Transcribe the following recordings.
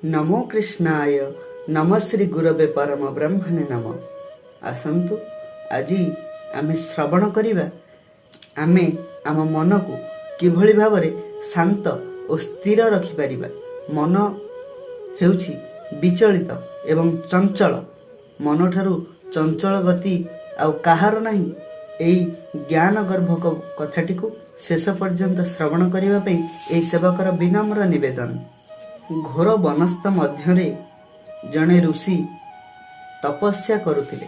ନମୋ କୃଷ୍ଣାୟ ନମ ଶ୍ରୀ ଗୁରବେ ପରମ ବ୍ରହ୍ମଣେ ନମ। ଆସନ୍ତୁ, ଆଜି ଆମେ ଶ୍ରବଣ କରିବା ଆମେ ଆମ ମନକୁ କିଭଳି ଭାବରେ ଶାନ୍ତ ଓ ସ୍ଥିର ରଖିପାରିବା। ମନ ହେଉଛି ବିଚଳିତ ଏବଂ ଚଞ୍ଚଳ। ମନଠାରୁ ଚଞ୍ଚଳ ଗତି ଆଉ କାହାର ନାହିଁ। ଏଇ ଜ୍ଞାନ ଗର୍ଭକ କଥାଟିକୁ ଶେଷ ପର୍ଯ୍ୟନ୍ତ ଶ୍ରବଣ କରିବା ପାଇଁ ଏହି ସେବକର ବିନମ୍ର ନିବେଦନ। ଘୋର ବନସ୍ଥ ମଧ୍ୟରେ ଜଣେ ଋଷି ତପସ୍ୟା କରୁଥିଲେ।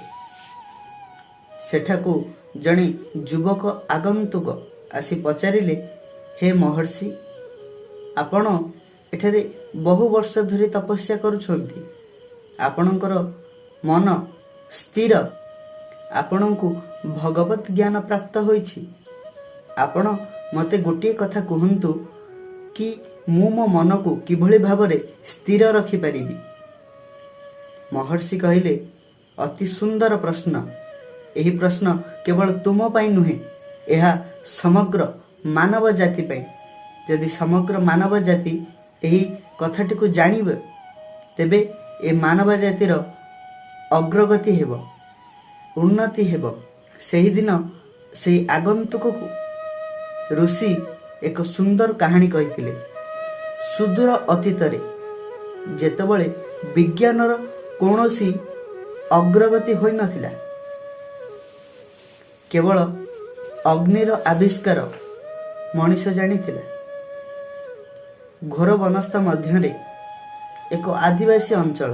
ସେଠାକୁ ଜଣେ ଯୁବକ ଆଗନ୍ତୁକ ଆସି ପଚାରିଲେ, "ହେ ମହର୍ଷି, ଆପଣ ଏଠାରେ ବହୁ ବର୍ଷ ଧରି ତପସ୍ୟା କରୁଛନ୍ତି। ଆପଣଙ୍କର ମନ ସ୍ଥିର। ଆପଣଙ୍କୁ ଭଗବତ ଜ୍ଞାନ ପ୍ରାପ୍ତ ହୋଇଛି। ଆପଣ ମୋତେ ଗୋଟିଏ କଥା କୁହନ୍ତୁ କି ମୁଁ ମୋ ମନକୁ କିଭଳି ଭାବରେ ସ୍ଥିର ରଖିପାରିବି?" ମହର୍ଷି କହିଲେ, "ଅତି ସୁନ୍ଦର ପ୍ରଶ୍ନ। ଏହି ପ୍ରଶ୍ନ କେବଳ ତୁମ ପାଇଁ ନୁହେଁ, ଏହା ସମଗ୍ର ମାନବ ଜାତି ପାଇଁ। ଯଦି ସମଗ୍ର ମାନବ ଜାତି ଏହି କଥାଟିକୁ ଜାଣିବେ, ତେବେ ଏ ମାନବ ଜାତିର ଅଗ୍ରଗତି ହେବ, ଉନ୍ନତି ହେବ।" ସେହିଦିନ ସେହି ଆଗନ୍ତୁକକୁ ଋଷି ଏକ ସୁନ୍ଦର କାହାଣୀ କହିଥିଲେ। ସୁଦୂର ଅତୀତରେ ଯେତେବେଳେ ବିଜ୍ଞାନର କୌଣସି ଅଗ୍ରଗତି ହୋଇନଥିଲା, କେବଳ ଅଗ୍ନିର ଆବିଷ୍କାର ମଣିଷ ଜାଣିଥିଲା। ଘୋର ବନସ୍ଥ ମଧ୍ୟରେ ଏକ ଆଦିବାସୀ ଅଞ୍ଚଳ।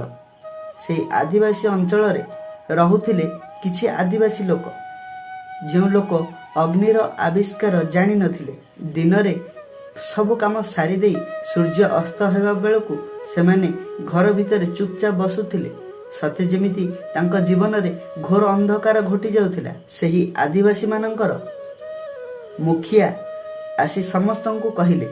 ସେଇ ଆଦିବାସୀ ଅଞ୍ଚଳରେ ରହୁଥିଲେ କିଛି ଆଦିବାସୀ ଲୋକ, ଯେଉଁ ଲୋକ ଅଗ୍ନିର ଆବିଷ୍କାର ଜାଣିନଥିଲେ। ଦିନରେ ସବୁ କାମ ସାରିଦେଇ ସୂର୍ଯ୍ୟ ଅସ୍ତ ହେବା ବେଳକୁ ସେମାନେ ଘର ଭିତରେ ଚୁପଚାପ ବସୁଥିଲେ, ସତେ ଯେମିତି ତାଙ୍କ ଜୀବନରେ ଘୋର ଅନ୍ଧକାର ଘୋଟି ଯାଉଥିଲା। ସେହି ଆଦିବାସୀମାନଙ୍କର ମୁଖିଆ ଆସି ସମସ୍ତଙ୍କୁ କହିଲେ,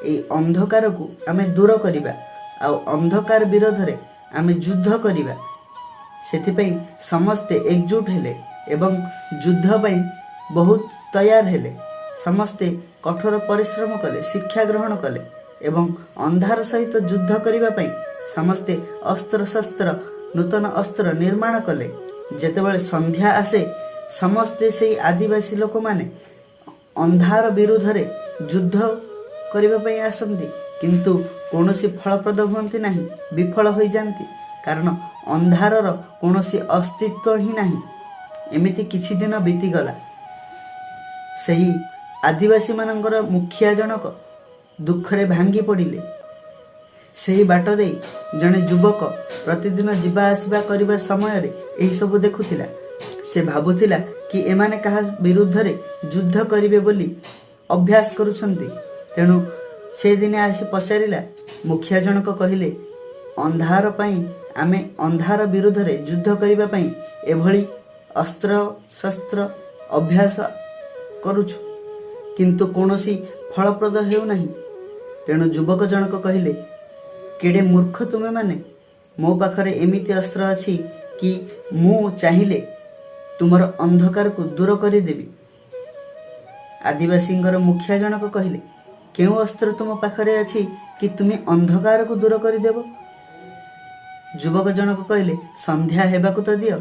"ଏଇ ଅନ୍ଧକାରକୁ ଆମେ ଦୂର କରିବା ଆଉ ଅନ୍ଧକାର ବିରୋଧରେ ଆମେ ଯୁଦ୍ଧ କରିବା।" ସେଥିପାଇଁ ସମସ୍ତେ ଏକଜୁଟ ହେଲେ ଏବଂ ଯୁଦ୍ଧ ପାଇଁ ବହୁତ ତୟାର ହେଲେ। ସମସ୍ତେ କଠୋର ପରିଶ୍ରମ କଲେ, ଶିକ୍ଷା ଗ୍ରହଣ କଲେ ଏବଂ ଅନ୍ଧାର ସହିତ ଯୁଦ୍ଧ କରିବା ପାଇଁ ସମସ୍ତେ ଅସ୍ତ୍ରଶସ୍ତ୍ର, ନୂତନ ଅସ୍ତ୍ର ନିର୍ମାଣ କଲେ। ଯେତେବେଳେ ସନ୍ଧ୍ୟା ଆସେ, ସମସ୍ତେ ସେଇ ଆଦିବାସୀ ଲୋକମାନେ ଅନ୍ଧାର ବିରୁଦ୍ଧରେ ଯୁଦ୍ଧ କରିବା ପାଇଁ ଆସନ୍ତି, କିନ୍ତୁ କୌଣସି ଫଳପ୍ରଦ ହୁଅନ୍ତି ନାହିଁ, ବିଫଳ ହୋଇଯାନ୍ତି, କାରଣ ଅନ୍ଧାରର କୌଣସି ଅସ୍ତିତ୍ୱ ହିଁ ନାହିଁ। ଏମିତି କିଛି ଦିନ ବିତିଗଲା। ସେହି ଆଦିବାସୀମାନଙ୍କର ମୁଖିଆ ଜଣକ ଦୁଃଖରେ ଭାଙ୍ଗି ପଡ଼ିଲେ। ସେହି ବାଟ ଦେଇ ଜଣେ ଯୁବକ ପ୍ରତିଦିନ ଯିବା ଆସିବା କରିବା ସମୟରେ ଏହିସବୁ ଦେଖୁଥିଲା। ସେ ଭାବୁଥିଲା କି ଏମାନେ କାହା ବିରୁଦ୍ଧରେ ଯୁଦ୍ଧ କରିବେ ବୋଲି ଅଭ୍ୟାସ କରୁଛନ୍ତି। ତେଣୁ ସେ ଦିନେ ଆସି ପଚାରିଲା। ମୁଖିଆ ଜଣକ କହିଲେ, "ଅନ୍ଧାର ପାଇଁ, ଆମେ ଅନ୍ଧାର ବିରୁଦ୍ଧରେ ଯୁଦ୍ଧ କରିବା ପାଇଁ ଏଭଳି ଅସ୍ତ୍ର ଶସ୍ତ୍ର ଅଭ୍ୟାସ କରୁଛୁ, କିନ୍ତୁ କୌଣସି ଫଳପ୍ରଦ ହେଉନାହିଁ।" ତେଣୁ ଯୁବକ ଜଣକ କହିଲେ, "କେଡ଼େ ମୂର୍ଖ ତୁମେମାନେ! ମୋ ପାଖରେ ଏମିତି ଅସ୍ତ୍ର ଅଛି କି ମୁଁ ଚାହିଁଲେ ତୁମର ଅନ୍ଧକାରକୁ ଦୂର କରିଦେବି।" ଆଦିବାସୀଙ୍କର ମୁଖିଆ ଜଣକ କହିଲେ, "କେଉଁ ଅସ୍ତ୍ର ତୁମ ପାଖରେ ଅଛି କି ତୁମେ ଅନ୍ଧକାରକୁ ଦୂର କରିଦେବ?" ଯୁବକ ଜଣକ କହିଲେ, "ସନ୍ଧ୍ୟା ହେବାକୁ ତ ଦିଅ,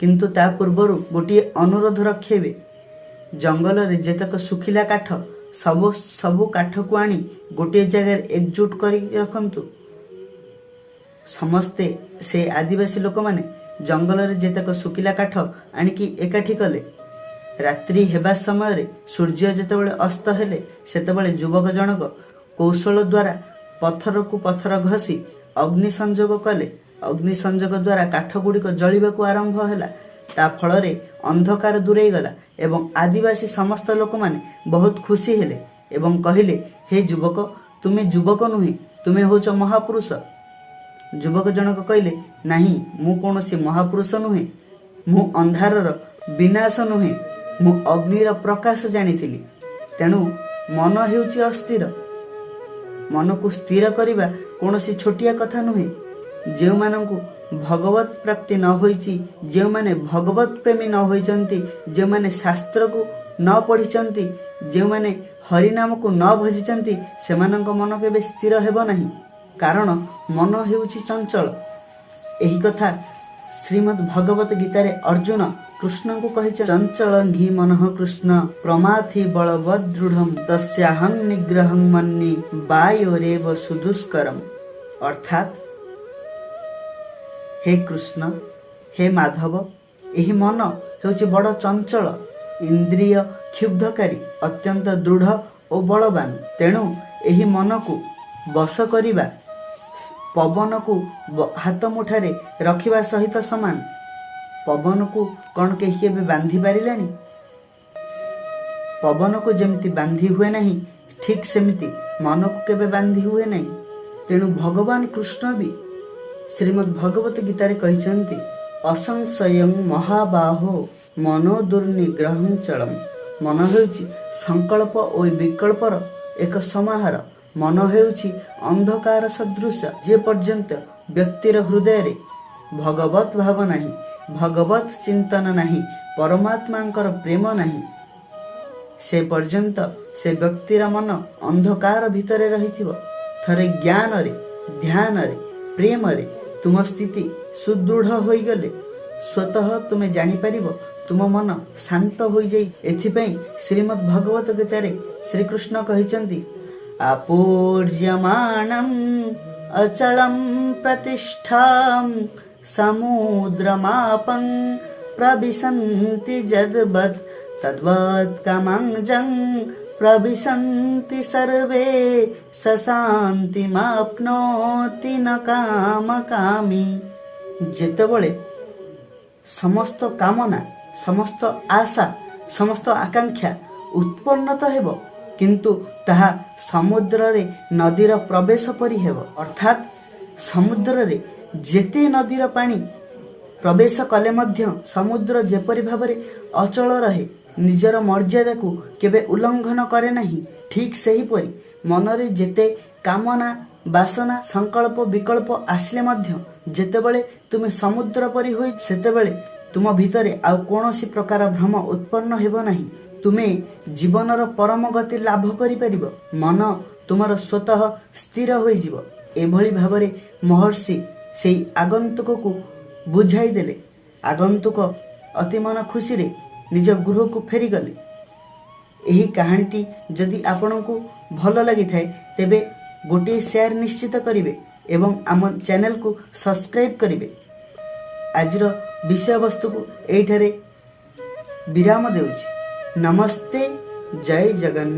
କିନ୍ତୁ ତା ପୂର୍ବରୁ ଗୋଟିଏ ଅନୁରୋଧ ରଖିବେ। ଜଙ୍ଗଲରେ ଯେତେକ ଶୁଖିଲା କାଠ, ସବୁ ସବୁ କାଠକୁ ଆଣି ଗୋଟିଏ ଜାଗାରେ ଏକଜୁଟ କରି ରଖନ୍ତୁ।" ସମସ୍ତେ ସେ ଆଦିବାସୀ ଲୋକମାନେ ଜଙ୍ଗଲରେ ଯେତେକ ଶୁଖିଲା କାଠ ଆଣିକି ଏକାଠି କଲେ। ରାତ୍ରି ହେବା ସମୟରେ ସୂର୍ଯ୍ୟ ଯେତେବେଳେ ଅସ୍ତ ହେଲେ, ସେତେବେଳେ ଯୁବକ ଜଣକ କୌଶଳ ଦ୍ୱାରା ପଥରକୁ ପଥର ଘଷି ଅଗ୍ନି ସଂଯୋଗ କଲେ। ଅଗ୍ନି ସଂଯୋଗ ଦ୍ୱାରା କାଠ ଗୁଡ଼ିକ ଜଳିବାକୁ ଆରମ୍ଭ ହେଲା। ତା ଫଳରେ ଅନ୍ଧକାର ଦୂରେଇ ଗଲା ଏବଂ ଆଦିବାସୀ ସମସ୍ତ ଲୋକମାନେ ବହୁତ ଖୁସି ହେଲେ ଏବଂ କହିଲେ, "ହେ ଯୁବକ, ତୁମେ ଯୁବକ ନୁହେଁ, ତୁମେ ହେଉଛ ମହାପୁରୁଷ।" ଯୁବକ ଜଣକ କହିଲେ, "ନାହିଁ, ମୁଁ କୌଣସି ମହାପୁରୁଷ ନୁହେଁ। ମୁଁ ଅନ୍ଧାରର ବିନାଶ ନୁହେଁ, ମୁଁ ଅଗ୍ନିର ପ୍ରକାଶ ଜାଣିଥିଲି।" ତେଣୁ ମନ ହେଉଛି ଅସ୍ଥିର। ମନକୁ ସ୍ଥିର କରିବା କୌଣସି ଛୋଟିଆ କଥା ନୁହେଁ। ଯେଉଁମାନଙ୍କୁ ଭଗବତ ପ୍ରାପ୍ତି ନ ହୋଇଛି, ଯେଉଁମାନେ ଭଗବତ ପ୍ରେମୀ ନ ହୋଇଛନ୍ତି, ଯେଉଁମାନେ ଶାସ୍ତ୍ରକୁ ନ ପଢ଼ିଛନ୍ତି, ଯେଉଁମାନେ ହରିନାମକୁ ନ ଭଜିଛନ୍ତି, ସେମାନଙ୍କ ମନ କେବେ ସ୍ଥିର ହେବ ନାହିଁ। କାରଣ ମନ ହେଉଛି ଚଞ୍ଚଳ। ଏହି କଥା ଶ୍ରୀମଦ୍ ଭଗବତ ଗୀତାରେ ଅର୍ଜୁନ କୃଷ୍ଣଙ୍କୁ କହିଛି, "ଚଞ୍ଚଳ ହି ମନଃ କୃଷ୍ଣ ପ୍ରମାଥି ବଳବଦ୍ ଦୃଢ଼ ତସ୍ୟାହଂ ନିଗ୍ରହଂ ମନ୍ୟେ ବାୟୋରେବ ସୁଦୁଷ୍କରମ୍।" ଅର୍ଥାତ୍ ହେ କୃଷ୍ଣ, ହେ ମାଧବ, ଏହି ମନ ହେଉଛି ବଡ଼ ଚଞ୍ଚଳ, ଇନ୍ଦ୍ରିୟ କ୍ଷୁବ୍ଧକାରୀ, ଅତ୍ୟନ୍ତ ଦୃଢ଼ ଓ ବଳବାନ। ତେଣୁ ଏହି ମନକୁ ବଶ କରିବା ପବନକୁ ହାତ ମୁଠାରେ ରଖିବା ସହିତ ସମାନ। ପବନକୁ କ'ଣ କେହି କେବେ ବାନ୍ଧି ପାରିଲାଣି? ପବନକୁ ଯେମିତି ବାନ୍ଧି ହୁଏ ନାହିଁ, ଠିକ୍ ସେମିତି ମନକୁ କେବେ ବାନ୍ଧି ହୁଏ ନାହିଁ। ତେଣୁ ଭଗବାନ କୃଷ୍ଣ ବି ଶ୍ରୀମଦ୍ ଭଗବତ ଗୀତାରେ କହିଛନ୍ତି, "ଅସଂଶୟଂ ମହାବାହୋ ମନୋ ଦୁର୍ନିଗ୍ରହଂ ଚଳମ୍।" ମନ ହେଉଛି ସଂକଳ୍ପ ଓ ବିକଳ୍ପର ଏକ ସମାହାର। ମନ ହେଉଛି ଅନ୍ଧକାର ସଦୃଶ। ଯେ ପର୍ଯ୍ୟନ୍ତ ବ୍ୟକ୍ତିର ହୃଦୟରେ ଭଗବତ ଭାବ ନାହିଁ, ଭଗବତ ଚିନ୍ତନ ନାହିଁ, ପରମାତ୍ମାଙ୍କର ପ୍ରେମ ନାହିଁ, ସେ ପର୍ଯ୍ୟନ୍ତ ସେ ବ୍ୟକ୍ତିର ମନ ଅନ୍ଧକାର ଭିତରେ ରହିଥିବ। ଥରେ ଜ୍ଞାନରେ, ଧ୍ୟାନରେ, ପ୍ରେମରେ ତୁମ ସ୍ଥିତି ସୁଦୃଢ଼ ହୋଇଗଲେ ସ୍ୱତଃ ତୁମେ ଜାଣିପାରିବ, ତୁମ ମନ ଶାନ୍ତ ହୋଇଯାଇ। ଏଥିପାଇଁ ଶ୍ରୀମଦ୍ ଭଗବତ ଗୀତାରେ ଶ୍ରୀକୃଷ୍ଣ କହିଛନ୍ତି, "ଅପୂର୍ଯ୍ୟମାଣମ୍ ଅଚଳಂ ପ୍ରତିଷ୍ଠମ୍ ସମୁଦ୍ରମାପଂ ପ୍ରବିଶନ୍ତି ଯଦ୍ବତ୍ ତଦ୍ବତ୍ କାମାଂଜଂ ପ୍ରବିଶନ୍ତି ସର୍ବେ ସ ଶାନ୍ତିମାପ୍ନୋତି ନ କାମକାମୀ।" ଯେତେବେଳେ ସମସ୍ତ କାମନା, ସମସ୍ତ ଆଶା, ସମସ୍ତ ଆକାଂକ୍ଷା ଉତ୍ପନ୍ନ ତ ହେବ, କିନ୍ତୁ ତାହା ସମୁଦ୍ରରେ ନଦୀର ପ୍ରବେଶ ପରି ହେବ। ଅର୍ଥାତ୍ ସମୁଦ୍ରରେ ଯେତେ ନଦୀର ପାଣି ପ୍ରବେଶ କଲେ ମଧ୍ୟ ସମୁଦ୍ର ଯେପରି ଭାବରେ ଅଚଳ ରହେ, ନିଜର ମର୍ଯ୍ୟାଦାକୁ କେବେ ଉଲ୍ଲଂଘନ କରେ ନାହିଁ, ଠିକ୍ ସେହିପରି ମନରେ ଯେତେ କାମନା, ବାସନା, ସଂକଳ୍ପ, ବିକଳ୍ପ ଆସିଲେ ମଧ୍ୟ ଯେତେବେଳେ ତୁମେ ସମୁଦ୍ର ପରି ହୋଇ, ସେତେବେଳେ ତୁମ ଭିତରେ ଆଉ କୌଣସି ପ୍ରକାର ଭ୍ରମ ଉତ୍ପନ୍ନ ହେବ ନାହିଁ। ତୁମେ ଜୀବନର ପରମ ଗତି ଲାଭ କରିପାରିବ। ମନ ତୁମର ସ୍ୱତଃ ସ୍ଥିର ହୋଇଯିବ। ଏଭଳି ଭାବରେ ମହର୍ଷି ସେଇ ଆଗନ୍ତୁକକୁ ବୁଝାଇ ଦେଲେ। ଆଗନ୍ତୁକ ଅତି ମନ ଖୁସିରେ ନିଜ ଗୃହକୁ ଫେରିଗଲେ। ଏହି କାହାଣୀଟି ଯଦି ଆପଣଙ୍କୁ ଭଲ ଲାଗିଥାଏ, ତେବେ ଗୋଟିଏ ସେୟାର ନିଶ୍ଚିତ କରିବେ ଏବଂ ଆମ ଚ୍ୟାନେଲକୁ ସବସ୍କ୍ରାଇବ୍ କରିବେ। ଆଜିର ବିଷୟବସ୍ତୁକୁ ଏଇଠାରେ ବିରାମ ଦେଉଛି। ନମସ୍ତେ, ଜୟ ଜଗନ୍ନାଥ।